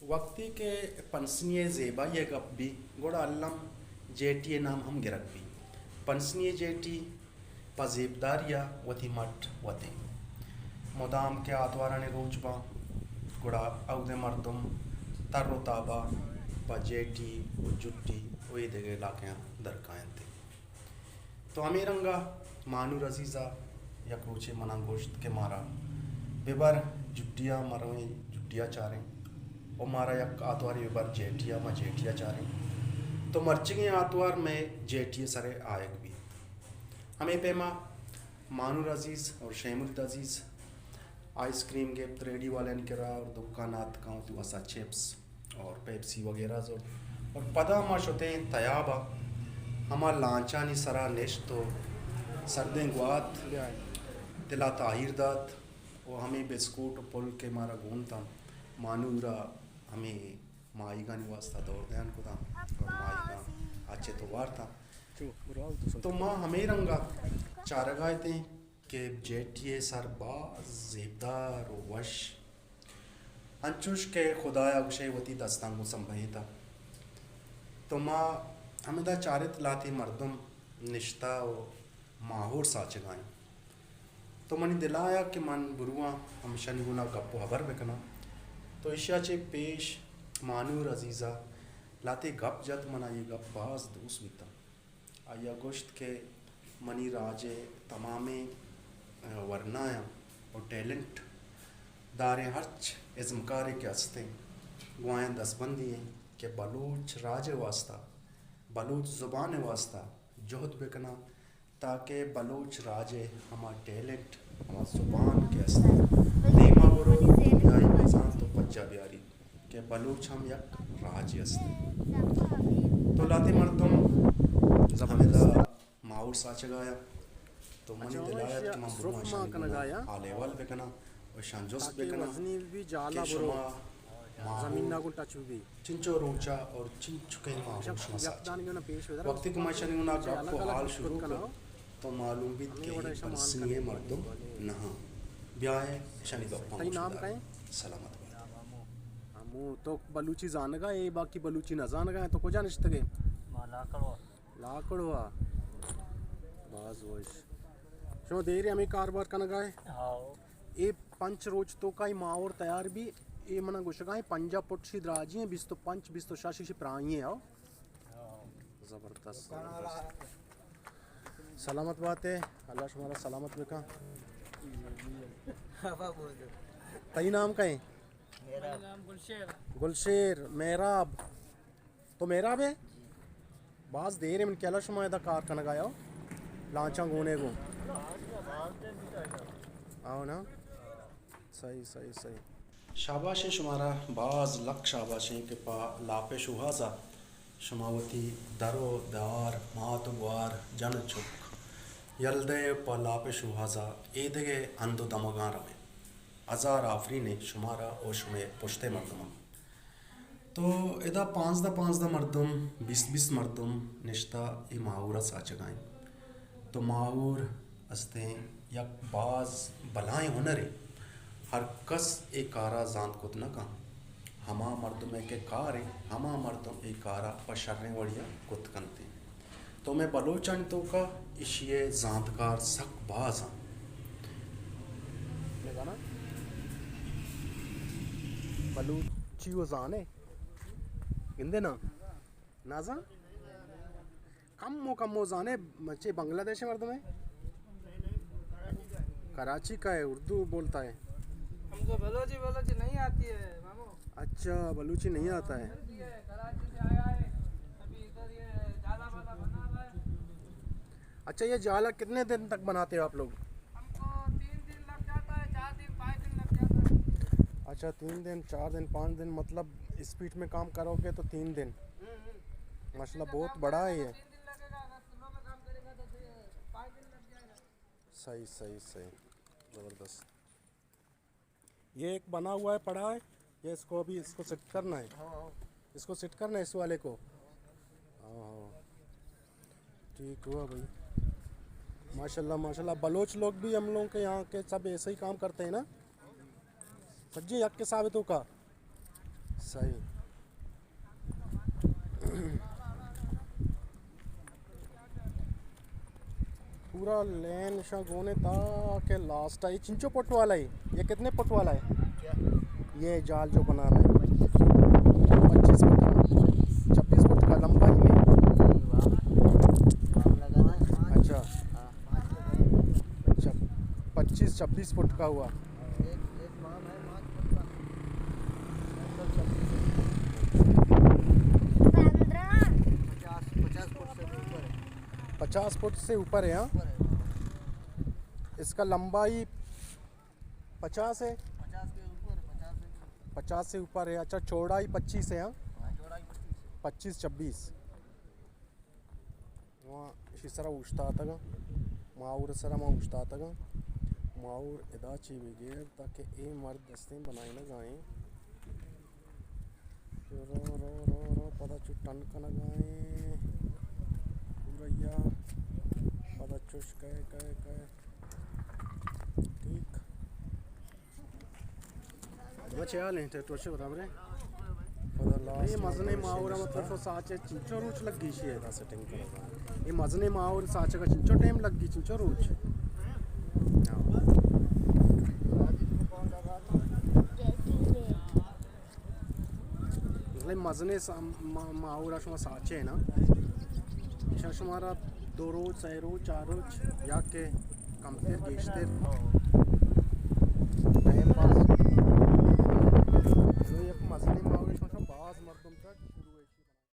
وقتی کہ پنسنی ءِ زیبائی ءِ گپ بی، گڑا الم جیٹی ءِ نام ہم گرگ بی۔ پنسنی ءِ جیٹی پہ زیبداری ءَ وتی مٹ وت ایں۔ مدام کہ آتوارانی روچ باں، گڑا اود ءِ مردم تر و تابا پہ جیٹی و جٹی و اے دگہ علاقہاں در کاینت۔ تو ہمے رنگا مانور عزیزا یک روچے منا گوشت کہ مارا ببر جڈیا، ما رویں جڈیا چاریں، و مارا یک آتوارے ببر جیٹیا، ما جیٹیا چاریں۔ تو مرچگیں آتوار مئے جیٹی سرے آیگ بیت۔ ہمے پیما مانور عزیز اور شیمرد عزیز آئس کریم گپت ریڑی والانی کرا اور دکان آتکاں وتی واسا چپس اور پیپسی وغیرہ زرت۔ اور پدا ما شتیں تیاب ءَ، ہما لانچانی سرا نشت و سردیں گوات دلا تاہیر دات و ہمے بسکوٹ و پل کہ مارا گون تاں، مانور ءَ ہمے ماہیگانی واسطہ دور دیان کتاں اور ماہیگاں اچت و وارتاں۔ تو ما ہمے رنگا چارگا اتیں کہ جیٹی ءِ سر باز زیبدار و وش، انچوش کہ خدایا گوشئے وتی دستاں گوں سمبھینتا۔ تو ما ہمدا چارت لاتے مردم نشتا و ماہور ساچگائیں۔ تو منی دل آیا کہ من برواں ہمشانی گونا گپ و ہبر بکناں۔ تو ایشیا چہ پیش مانور عزیزا لاتے گپ جت، منا اے گپ باز دوست بیتا۔ آئی ءَ گوشت کہ منی راج ءِ تمامیں، ءَ، ورنایاں و ٹیلنٹ داریں ہرچ ازمکارے کہ است ایں، گوں آیاں دستبندی ایں کہ بلوچ راج ءِ واسطہ، بلوچ زبان ءِ واسطہ جہد بکناں، تاکہ بلوچ راج ءِ ہما ٹیلنٹ، ہما زبان کہ است ایں، دیما برو، دنیائی بزانت و پجا بیاری۔ کہ بلوچ ہم یک راجے است۔ تو لہتے مردم زبردست۔ ہمدا ماحول ساچگایا۔ تو منی دل آیت کہ من برواں اشانی گونا حال احوال بکناں و اشان جست بکناں کہ شما ماحول چنچو روچا اور چنچکیں ماحول شما ساچا۔ وقتی کہ ما اشانی گونا گپ و حال شروع کت، تو معلوم بیت کہ اے پنسنی ءِ مردم نہ آں۔ بیائے اشانی گپاں گوش بداریں۔ سلامت بات۔ ہمو تو بلوچی زانگا ئے، باقی بلوچی نہ زانگا ئے، تو کجا نشتگ ئے؟ ما لاکڑوا۔ لاکڑوا۔ باز وش۔ شما دیرے ہمے کاروبار کنگا ئے؟ ہاؤ۔ اے پنچ روچ توکا اے ماہور تیار بی، اے منا گوشگا ایں پنجاہ پٹ شی دراجی ایں، بیست و پنچ، بیست و شش شی پرائی ایں، ہاؤ۔ زبردست، زبردست۔ سلامت بات ئے، اللہ شمارا سلامت بکن۔ تئی نام کئے؟ میرا نام گلشیر۔ گلشیر، مہراب۔ تو مہراب ئے؟ باز دیر ایں من کہلا شما ادا کار کنگا ئے، لانچاں گونے گوں۔ آؤ نا۔ صحیح، صحیح، صحیح۔ شاباش ایں شمارا، باز لک شاباش ایں کہ پہ لاپ ءِ شوہازا شما وتی در و دار، مات و گوار، جن و چک یل دئے پہ لاپ ءِ شوہازا اے دگہ ہند و دمگاں روئے۔ ہزار آفرین ایں شمارا و شمئے پشت ءِ مردماں۔ تو ادا پانزدہ پانزدہ مردم، بیست بیست مردم نشتہ اے ماہور ءَ ساچگا انت۔ تو ماہور استیں یک باز بلائیں ہنرے، ہر کس اے کارا زانت کت نہ کن۔ ہما مردمے کہ کارے، ہما مردم اے کارا پہ شریں وڑیا کت کنت۔ تو مئے بلوچانی توکا ایشی ءِ زانتکار سک باز انت۔ نزاناں بلوچی و زانے گندے نا؟ نازاں؟ کمو کمو زانے، چے بنگلہ دیش مردم ہے؟ کراچی کا ہے، اردو بولتا ہے۔ ہم کو بلوچی، بلوچی نہیں آتی ہے مامو۔ اچھا، بلوچی نہیں آتا ہے۔ کراچی سے آیا ہے، ابھی ادھر یہ جالا والا بنا رہا ہے۔ اچھا، یہ جالا کتنے دن تک بناتے ہو آپ لوگ؟ ہم کو تین دن لگ جاتا ہے، چار دن، پانچ دن لگ جاتا ہے۔ اچھا، تین دن، چار دن، پانچ دن، مطلب اسپیڈ میں کام کرو گے تو تین دن۔ ہوں، ہوں۔ ماشاءاللہ، بہت بڑا ہے یہ۔ تین دن لگے گا، اگر سلو میں کام کرے گا تو پھر پانچ دن لگ جائے گا۔ صحیح، صحیح، صحیح، زبردست۔ یہ ایک بنا ہوا ہے، پڑا ہے، یہ اس کو ابھی، اس کو سیٹ کرنا ہے۔ ہاں، ہاں۔ اس کو سیٹ کرنا ہے، اس والے کو۔ ہاں، ہاں۔ ٹھیک ہوا بھائی۔ ماشاءاللہ، ماشاءاللہ، بلوچ لوگ بھی ہم لوگوں کے یہاں کے سب ایسے ہی کام کرتے ہیں نا؟ سجے یک حساب ہے تو کا؟ صحیح۔ پورا لین شاں گونے تا کہ لاسٹ ہے۔ یہ چنچو پٹ والا ہے؟ یہ کتنے پٹ والا ہے؟ کیا؟ یہ جال جو بنا رہا ہے؟ پچیس پٹ کا۔ چھبیس پٹ کا لمبائی میں۔ اچھا۔ اچھا، پچیس چھبیس فٹ کا ہوا۔ پچاس فٹ سے اوپر ہے، ہاں۔ اس کا لمبائی پچاس ہے؟ پچاس سے اوپر ہے۔ اچھا، چوڑائی پچیس ہے، ہاں؟ پچیس چھبیس۔ ما اشی سرا اوشتاتگاں، ماہور سرا ما اوشتاتگاں۔ ماہور ادا چی بگر تاکہ اے مرد دستیں بنائینگائیں۔ رو، رو، رو، رو، پدا چو ٹن کنگائیں۔ پورا یا، پدا چوش کئے، کئے، کئے۔ ٹھیک۔ بچے حال ہیں، تو چے برابر ہے؟ پدا لاسٹ اے مزنے ماہور، مطلب، ساچے چنچو روچ لگی شی ہے، سیٹنگ کرو۔ اے مزنے ماہور ساچے کا چنچو ٹائم لگی، چنچو روچ۔ مزنے سا-، ما-، ماہور شما ساچے نا۔ شا-، شمارا دو روچ، سہ روچ، چار روچ یا کہ کمتر گیشتر ٹائم پاس۔